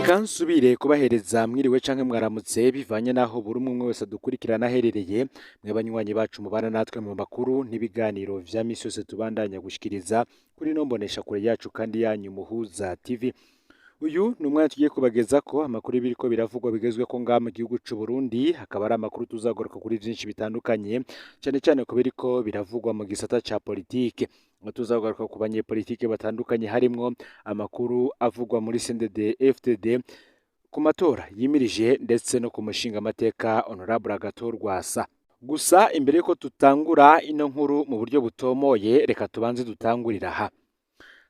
Reka nsubire kubahereza mwiriwe canke mwaramutse, bivanye naho buri umwe wese adukurikirana aherereye. Mwe banywanyi bacu mubana natwe mu makuru n'ibiganiro vya misi yose tubandanya gushikiriza kuri ino mboneshakure yacu kandi yanyu Muhuza TV. Uyu ni umwanya tugiye kubagezako amakuru y'ibiriko biravugwa bigezweko ngaha mu gihugu c'u Burundi, hakaba ari amakuru tuzagaruka kuri vyinshi bitandukanye, cane cane ku biriko biravugwa mu gisata ca politike. Aho tuzagaruka ku banyepolitike batandukanye, harimwo amakuru avugwa muri CNDD FDD, ku matora yimirije, ndetse no ku mushingamateka Honorable Agathon Rwasa. Gusa imbere yuko tutangura ino nkuru mu buryo butomoye, reka tubanze dutangurira aha.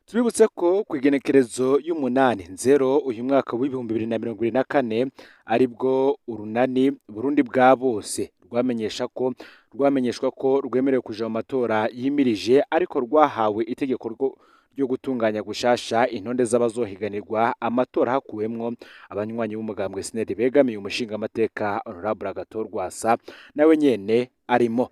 Tubibutse ko ku igenekerezo y'8 Nzero uyu mwaka w'2024 aribwo urunani Burundi bwa bose rwamenyesha ko rwamenyeshwa ko rwemerewe kuja mu matora yimirije, ariko rwahawe itegeko ryo gutunganya gushasha intonde z'abazohiganirwa amatora, hakuwemwo abanywanyi b'umugambwe SNL begamiye umushingamateka Honorable Agathon Rwasa, nawe nyene arimo.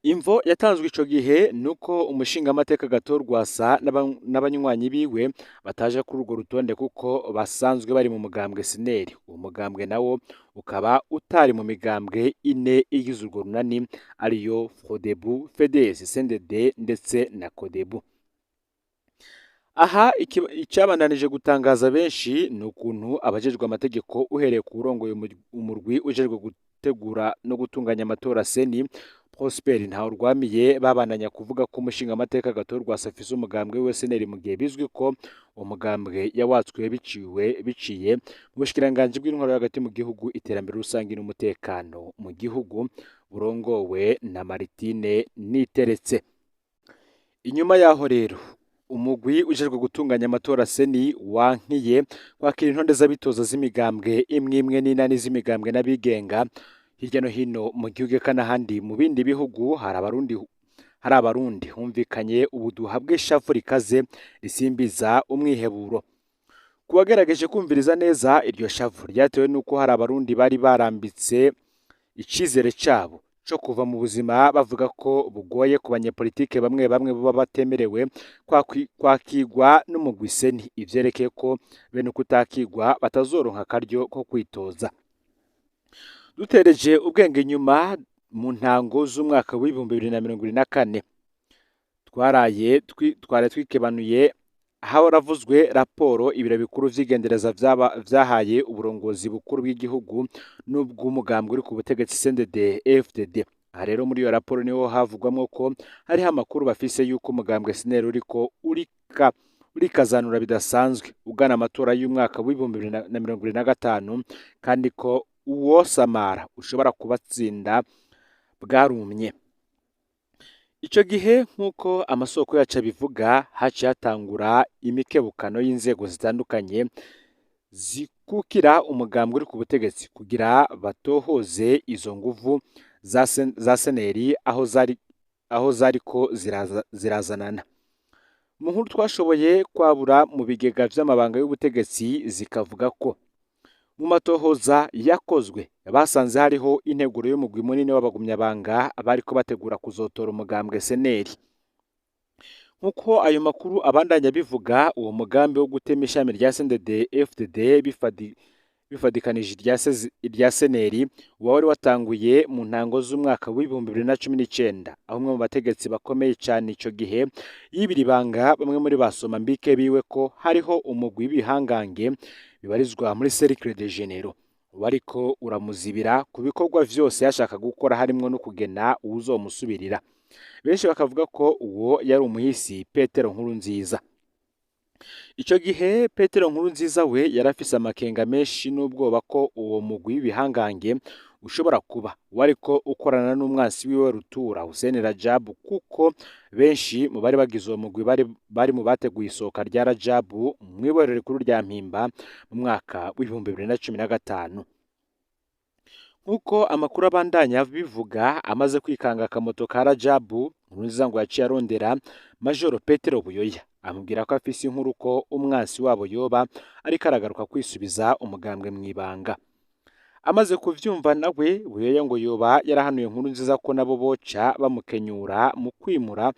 Imvo yatanzwe ico gihe nuko umushingamateka Agathon Rwasa n'abanywanyi biwe bataje kuri urwo rutonde kuko basanzwe bari mu mugambwe SNL. Uwo mugambwe nawo ukaba utari mu migambwe ine igize urwo runani, ariyo Frodebu, FDS, CNDD ndetse na Codebu. Aha icabandanije gutangaza benshi ni ukuntu abajejwe amategeko, uhereye ku wurongoye umurwi ujejwe gutegura no gutunganya amatora CENI, Prosper Ntawurwamiye, babandanya kuvuga ko umushingamateka Agathon Rwasa afise umugambwe we SNL, mu gihe bizwi ko uwo mugambwe yawatswe biciye mu bushikiranganji bw'intwaro hagati mu gihugu, iterambere rusangi n'umutekano mu gihugu, burongowe na Martine Niteretse. Inyuma yaho rero, umugwi ujejwe gutunganya amatora CENI wankiye kwakira intonde z'abitoza z'imigambwe imwe imwe n'inani z'imigambwe n'abigenga hirya no hino mu gihugu eka n'ahandi mu bindi bihugu hari abarundi humvikanye ubuduha bw'ishavu rikaze risimbiza umwiheburo. Ku wagerageje kumviriza neza, iryo shavu ryatewe n'uko hari abarundi bari barambitse icizere cabo co kuva mu buzima bavuga ko bugoye ku banyepolitike bamwe bamwe baba batemerewe kwakirwa n'umugwi CENI, ivyerekeye ko bene ukutakirwa batazoronka akaryo ko kwitoza. Dutereje ubwenge inyuma mu ntango z'umwaka w'2024, twaraye twikebanuye haravuzwe raporo ibiro bikuru vy'igendereza vyahaye uburongozi bukuru bw'igihugu n'ubw'umugambwe uri ku butegetsi CNDD FDD. Aha rero muri iyo raporo niho havugwamwo ko hariho amakuru bafise yuko umugambwe SNL uriko urikazanura bidasanzwe ugana amatora y'umwaka w'2025, kandi ko uwosamara ushobora kubatsinda bwarumye. Ico gihe, nk'uko amasoko yacu abivuga, haciye hatangura imikebukano y'inzego zitandukanye zikukira umugambwe uri ku butegetsi kugira batohoze izo nguvu za SNL aho zariko zirazanana. Mu nkuru twashoboye kwabura mu bigega vy'amabanga y'ubutegetsi, zikavuga ko mu matohoza yakozwe basanze hariho integuro y'umugwi munini w'abagumyabanga bariko bategura kuzotora umugambwe SNL. Nk'uko ayo makuru abandanya bivuga, uwo mugambi wo gutema ishami rya CNDD FDD bifadikanije irya SNL wari watanguye mu ntango z'umwaka w'2019, aho umwe mu bategetsi bakomeye cane ico gihe yibira ibanga bamwe muri basoma mbike biwe ko hariho umugwi w'ibihangange bibarizwa muri Cercle des Généraux wariko uramuzibira ku bikorwa vyose yashaka gukora, harimwo no kugena uwuzomusubirira. Benshi bakavuga ko uwo yari umuhisi Petero Nkurunziza. Ico gihe Petero Nkurunziza we yarafise amakenga menshi n'ubwoba ko uwo mugwi w'ibihangange ushobora kuba wariko ukorana n'umwansi wiwe rutura Hussein Rajab, kuko benshi mu bari bagize uwo mugwi bari mu bateguye isohoka rya Rajab mw'ibohero rikuru rya Mpimba mu mwaka w'2015. Nk'uko amakuru abandanya bivuga, amaze kwikanga akamoto ka Rajabu, Nkurunziza ngo yaciye arondera Majoro Petero Buyoya, amubwira ko afise inkuru ko umwansi wabo yoba ariko aragaruka kwisubiza umugambwe mw'ibanga. Amaze kuvyumva nawe Buyoya ngo yoba yarahanuye Nkurunziza ko nabo boca bamukenyura mu kwimura.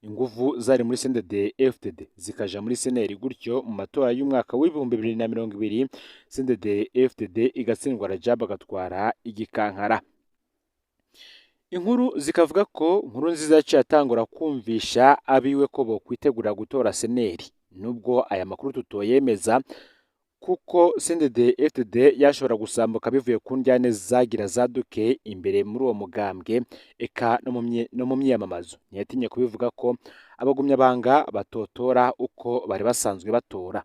Inguvu zari muri CNDD FDD zikaja muri CNL, gutyo mu matora y'umwaka w'2020 CNDD FDD igatsindwa, Rajab agatwara igikankara. Inkuru zikavuga ko Nkurunziza yaciye atangura kumvisha abiwe ko bokwitegura gutora CNL, nubwo aya makuru tutoyemeza kuko CNDD FDD yashobora gusambuka bivuye ku njyane zagira zaduke imbere muri uwo mugambwe, eka no mu myiyamamazo. Ntiyatinye kubivuga ko abagumyabanga batotora uko bari basanzwe batora.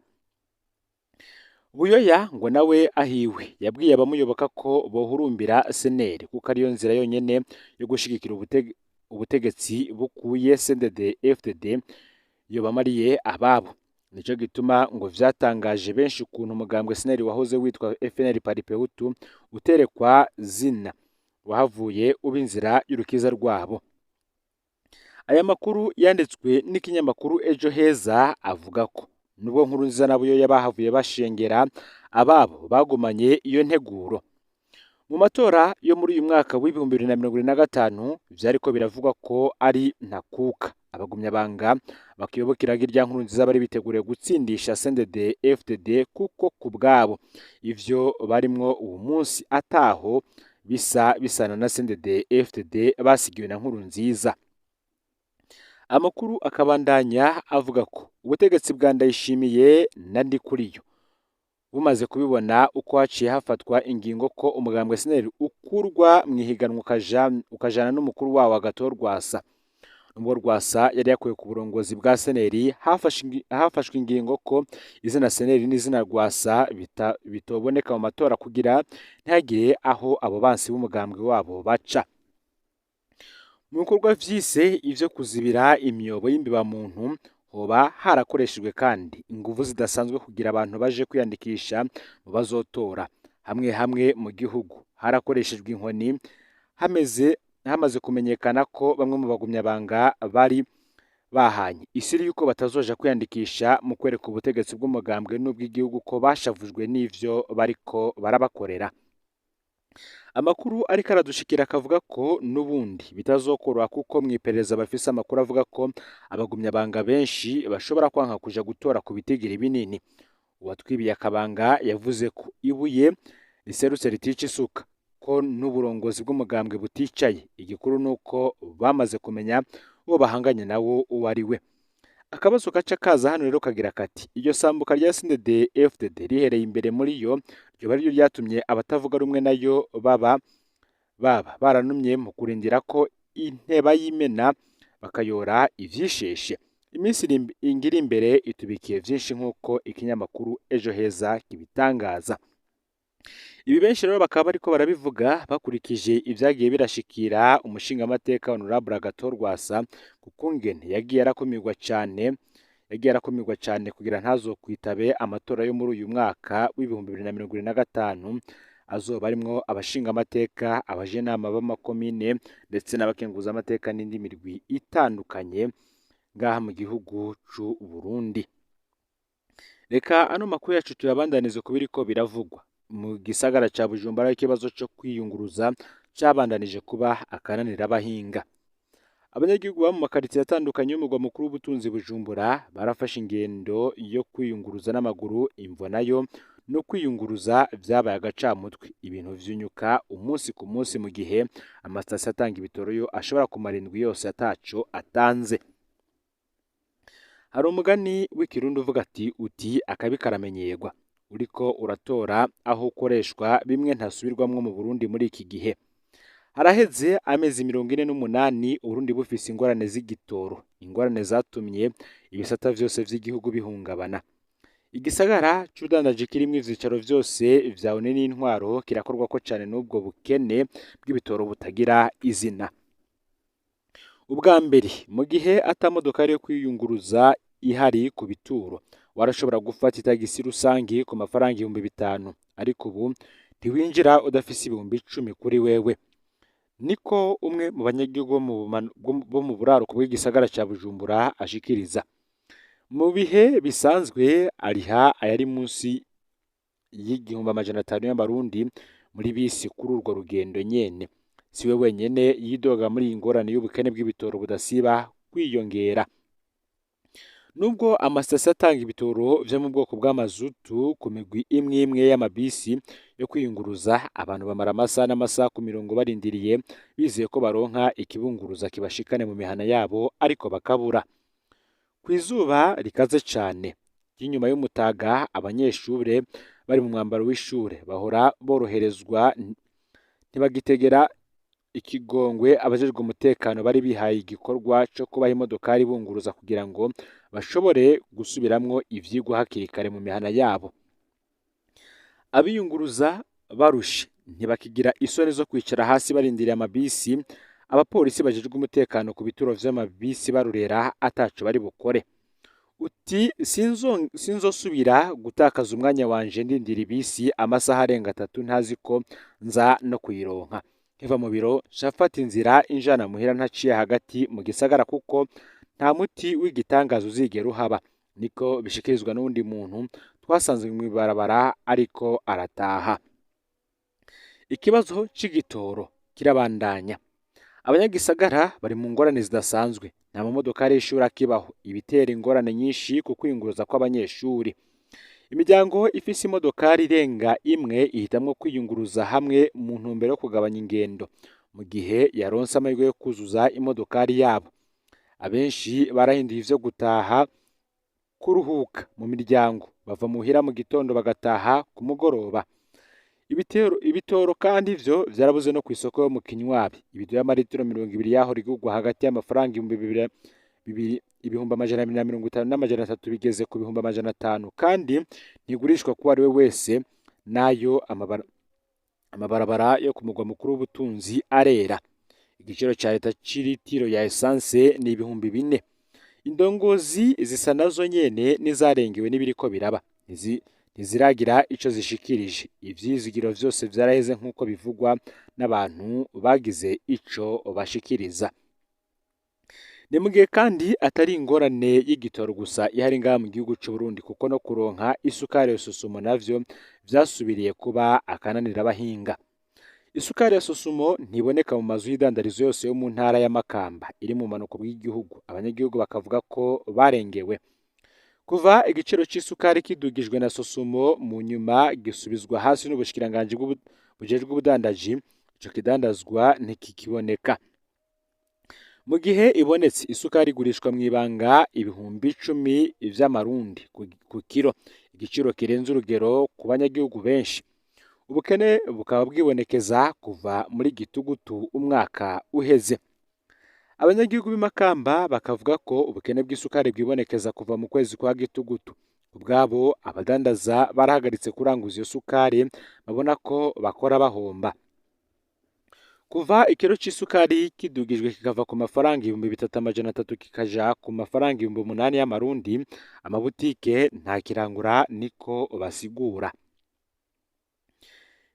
Buyoya ngo nawe ahiwe yabwiye abamuyoboka ko bohurumbira CNL kuko ariyo nzira yonyene yo gushigikira ubutegetsi bukuye CNDD FDD yobamariye ababo. Nico gituma ngo vyatangaje benshi ukuntu umugambwe CNL wahoze witwa FNL Paripehutu uterekwa zina wahavuye uba inzira y'urukiza rwabo. Aya makuru yanditswe n'ikinyamakuru Ejo Heza avuga ko nubwo Nkurunziza na Buyoya bahavuye bashengera, ababo bagumanye iyo nteguro. Mu matora yo muri uyu mwaka w'2025 vyariko biravugwa ko ari ntakuka, abagumyabanga bakiyobokera irya Nkurunziza bari biteguriye gutsindisha CNDD FDD, kuko ku bwabo ivyo barimwo uwo munsi ataho bisa bisana na CNDD FDD basigiwe na Nkurunziza. Amakuru akabandanya avuga ko ubutegetsi bwa Ndayishimiye na Ndikuriyo bumaze kubibona uko haciye hafatwa ingingo ko umugambwe CNL ukurwa mu ihiganwa ukajana n'umukuru wawo Agathon Rwasa. Nubwo Rwasa yari yakuwe ku burongozi bwa CNL, hafashwe ingingo ko izina CNL n'izina Rwasa bitoboneka mu matora kugira ntihagire aho abo bansi b'umugambwe wabo baca. Mu bikorwa vyise ivyo kuzibira imyobo y'imbibamuntu, hoba harakoreshejwe kandi inguvu zidasanzwe kugira abantu baje kwiyandikisha mu bazotora. Hamwe hamwe mu gihugu harakoreshejwe inkoni, hamaze kumenyekana ko bamwe mu bagumyabanga bari bahanye isiri yuko batazoja kwiyandikisha mu kwereka ubutegetsi bw'umugambwe n'ubw'igihugu ko bashavujwe n'ivyo bariko barabakorera. Amakuru ariko aradushikira akavuga ko n'ubundi bitazokoroha, kuko mw'iperereza bafise amakuru avuga ko abagumyabanga benshi bashobora kwanka kuja gutora ku bitigiri binini. Uwatwibiye akabanga yavuze ko ibuye riserutse ritica isuka, ko n'uburongozi bw'umugambwe buticaye. Igikuru nuko bamaze kumenya uwo bahanganye nawo uwo ari we. Akabazo gaca kaza hano rero kagira kati: iryo sambuka rya CNDD FDD rihereye imbere muri yo ryoba ariryo ryatumye abatavuga rumwe nayo baba baranumye mu kurindira ko inteba y'imena bakayora ivyisheshe. Iminsi ingira imbere itubikiye vyinshi nk'uko ikinyamakuru Ejo Heza kibitangaza. Ibi benshi rero bakaba bariko barabivuga bakurikije ivyagiye birashikira umushingamateka Honorable Agathon Rwasa, kukungene yagiye arakumirwa cane kugira ntazokwitabe amatora yo muri uyu mwaka w'2025 azoba arimwo abashingamateka, abajenama b'amakomine ndetse n'abakenguzamateka n'indi mirwi itandukanye ngaha mu gihugu c'u Burundi. Reka ano makuru yacu tuyabandanize ku biriko biravugwa mu gisagara ca Bujumbura, ikibazo co kwiyunguruza cabandanije kuba akananira abahinga. Abanyagihugu bo mu makaritsiye atandukanye y'umugwa mukuru w'ubutunzi Bujumbura barafashe ingendo yo kwiyunguruza n'amaguru, imvo nayo no kwiyunguruza vyabaye agacamutwe. Ibintu vyunyuka umunsi ku munsi mu gihe amasitasiyo atanga ibitoro yo ashobora kumara indwi yose ataco atanze. Hari umugani w'ikirundi uvuga ati uti akabi karamenyerwa, uriko uratora aho ukoreshwa bimwe ntasubirwamwo mu Burundi muri iki gihe. Haraheze amezi 48 Uburundi bufise ingorane z'igitoro, ingorane zatumye ibisata vyose vy'igihugu bihungabana. Igisagara c'ubudandaji kirimwo ivyicaro vyose vya ONU n'intwaro kirakorwako cane n'ubwo bukene bw'ibitoro butagira izina. Ubwa mbere mu gihe ata modokari yo kwiyunguruza ihari ku bituro, warashobora gufata itagisi rusangi ku mafaranga 5000, ariko ubu ntiwinjira udafise 10,000 kuri wewe. Niko umwe mu banyagihugu bo mu buraruko bw'igisagara ca Bujumbura ashikiriza. Mu bihe bisanzwe ariha ayari munsi y'1500 y'amarundi muri bisi kuri urwo rugendo nyene. Siwe wenyene yidoga muri iyi ngorane y'ubukene bw'ibitoro budasiba kwiyongera. Nubwo amasitasiyo atanga ibitoro vyo mu bwoko bw'amazutu ku migwi imwe imwe y'amabisi yo kwiyunguruza, abantu bamara amasaha n'amasaha ku mirongo barindiriye, bizeye ko baronka ikibunguruza kibashikane mu mihana yabo, ariko bakabura. Kw'izuba rikaze cane ry'inyuma y'umutaga, abanyeshure bari mu mwambaro w'ishure bahora boroherezwa ntibagitegera ikigongwe abajejwe umutekano bari bihaye igikorwa co kubaha imodokari ibunguruza kugira ngo bashobore gusubiramwo ivyigwa hakiri kare mu mihana yabo. Abiyunguruza barushe ntibakigira isoni zo kwicara hasi barindiriye amabisi, abapolisi bajejwe umutekano ku bituro vy'amabisi barorera ataco bari bukore. Uti sinzosubira gutakaza umwanya wanje ndindira ibisi amasaha arenga 3 ntazi ko nza no kuyironka. Nkiva mu biro nca inzira injana muhira ntaciye hagati mu gisagara kuko nta muti w'igitangaza uzigera uhaba, niko bishikirizwa n'uwundi muntu twasanze mw'ibarabara ariko arataha. Ikibazo c'igitoro kirabandanya. Abanyagisagara bari mu ngorane zidasanzwe, nta mamodokari y'ishure akibaho, ibitera ingorane nyinshi ku kwiyunguruza kw'abanyeshuri. Imiryango ifise imodokari irenga imwe ihitamwo kwiyunguruza hamwe mu ntumbero yo kugabanya ingendo, mu gihe yaronse amahirwe yo kuzuza imodokari yabo. Abenshi barahinduye ivyo gutaha kuruhuka mu miryango, bava muhira mu gitondo bagataha ku mugoroba. Ibitoro kandi vyo vyarabuze no kw'isoko yo mu Kinywabi. Ibido y'amaritiro 20 yahora igurwa hagati y'amafaranga 250,000 n'300 bigeze ku 500,000, kandi ntigurishwa kuwo ari we wese. Nayo amabarabara yo ku mugwa mukuru w'ubutunzi arera. Igiciro ca leta c'iritiro ya esanse ni 4,000. Indongozi zisa nazo nyene n'izarengewe n'ibiriko biraba, ntiziragira ico zishikirije. Ivyizigiro vyose vyaraheze nk'uko bivugwa n'abantu bagize ico bashikiriza. Ni mu gihe kandi atari ingorane y'igitoro gusa ihari ngaha mu gihugu c'Uburundi, kuko no kuronka isukari ya Sosumo navyo vyasubiriye kuba akananira abahinga. Isukari ya Sosumo ntiboneka mu mazu y'idandarizo yose yo mu ntara ya Makamba iri mu bumanuko bw'igihugu, abanyagihugu bakavuga ko barengewe. Kuva igiciro c'isukari kidugijwe na Sosumo mu nyuma gisubizwa hasi n'ubushikiranganji bujejwe ubudandaji, ico kidandazwa ntikikiboneka. Mu gihe ibonetse, isukari igurishwa mw'ibanga 10,000 vy'amarundi ku kiro, igiciro kirenze urugero ku banyagihugu benshi. Ubukene bukaba bwibonekeza kuva muri gitugutu umwaka uheze. Abanyagihugu b'i Makamba bakavuga ko ubukene bw'isukari bwibonekeza kuva mu kwezi kwa gitugutu. Ubwabo abadandaza barahagaritse kuranguza iyo sukari, babona ko bakora bahomba. Kuva ikiro c'isukari kidugijwe kikava ku mafaranga 3,300 kikaja ku mafaranga 8,000 y'amarundi, amabutike ntakirangura niko basigura.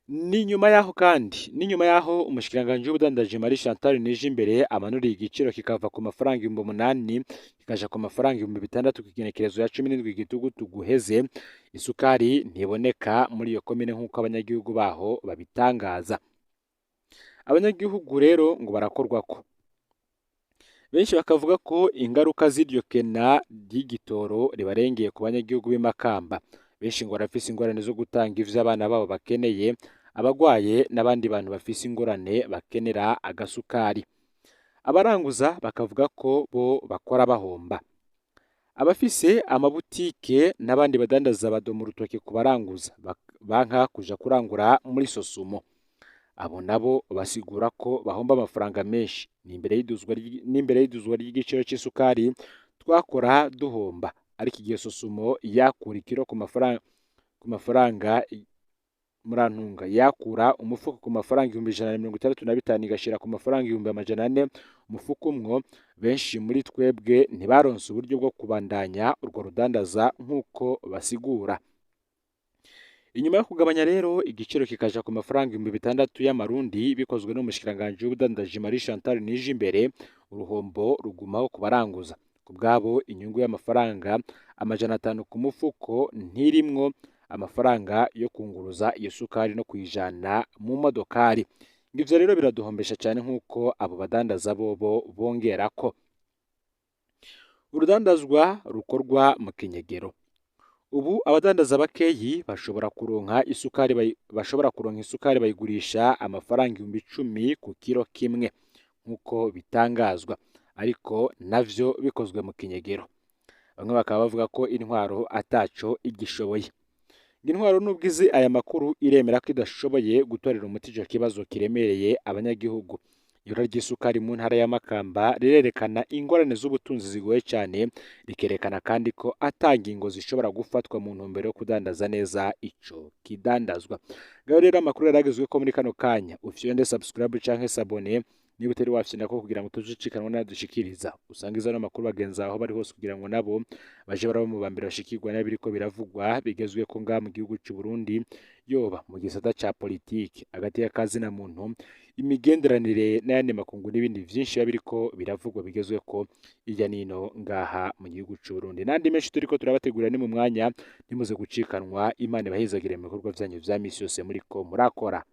Ni nyuma yaho kandi, ni nyuma yaho umushikiranganji w'ubudandaji Marie Chantal Nijimbere amanuriye igiciro kikava ku mafaranga 8,000 kikaja ku mafaranga 6,000 kw'igenekerezo ya 17 gitugutu guheze, isukari ntiboneka muri iyo komine nk'uko abanyagihugu baho babitangaza. Abanyagihugu rero ngo barakorwako. Benshi bakavuga ko ingaruka z'iryo kena ry'igitoro ribarengeye ku banyagihugu b'i Makamba. Benshi ngo barafise ingorane zo gutanga ivyo abana babo bakeneye, abagwaye n'abandi bantu bafise ingorane bakenera agasukari. Abaranguza bakavuga ko bo bakora bahomba. Abafise amabutike n'abandi badandaza badoma urutoke ku baranguza, banka kuja kurangura muri Sosumo. Abo nabo basigura ko bahomba amafaranga menshi. N'imbere y'iduzwa ry'igiciro c'isukari twakora duhomba, ariko igihe Sosumo yakura ikiro ku mafaranga murantunga, yakura umufuko ku mafaranga 165,000 igashira ku mafaranga 400,000 umufuko umwo, benshi muri twebwe ntibaronse uburyo bwo kubandanya urwo rudandaza nk'uko basigura. Inyuma yo kugabanya rero igiciro kikaja ku mafaranga 6,000 y'amarundi bikozwe n'umushikiranganji w'ubudandaji Marie Chantal Nijimbere, uruhombo rugumaho ku baranguza. Ku bwabo inyungu y'amafaranga 500 ku mufuko ntirimwo amafaranga yo kunguruza iyo sukari no kuyijana mu modokari. Ivyo rero biraduhombesha cane nk'uko abo badandaza bobo bongerako. Urudandazwa rukorwa mu kinyegero. Ubu abadandaza bakeyi bashobora kuronka isukari bayigurisha amafaranga 10,000 ku kiro kimwe nk'uko bitangazwa, ariko navyo bikozwe mu kinyegero. Bamwe bakaba bavuga ko intwaro ataco igishoboye. Intwaro nubwo izi aya makuru iremera ko idashoboye gutorera umuti ico kibazo kiremereye abanyagihugu. Ibura ry'isukari mu ntara ya Makamba rirerekana ingorane z'ubutunzi zigoye cyane, rikerekana kandi ko ata ngingo zishobora gufatwa mu ntumbero yo kudandaza neza ico kidandazwa. Ngaho rero amakuru yaragezwe ko muri kano kanya ufyonde subscribe canke s'abonner niba utari wafyonda ko kugira ngo tuzucikanwa n'adushikiriza. Usangiza ano makuru bagenzi aho bari hose kugira ngo nabo baje baraba mu bambere bashikirwa n'ibiriko biravugwa bigezwe ko ngaha mu gihugu c'u Burundi, yoba mu gisata ca politiki, hagati y'akazina muntu, imigenderanire n'ayandi makungu n'ibindi vyinshi biba biriko biravugwa bigezwe ko irya nino ngaha mu gihugu c'u Burundi. N'andi menshi turiko turabategurira ni mu mwanya, ntimuze gucikanwa. Imana ibahezagire mu bikorwa vyanyu vya misi yose muriko murakora.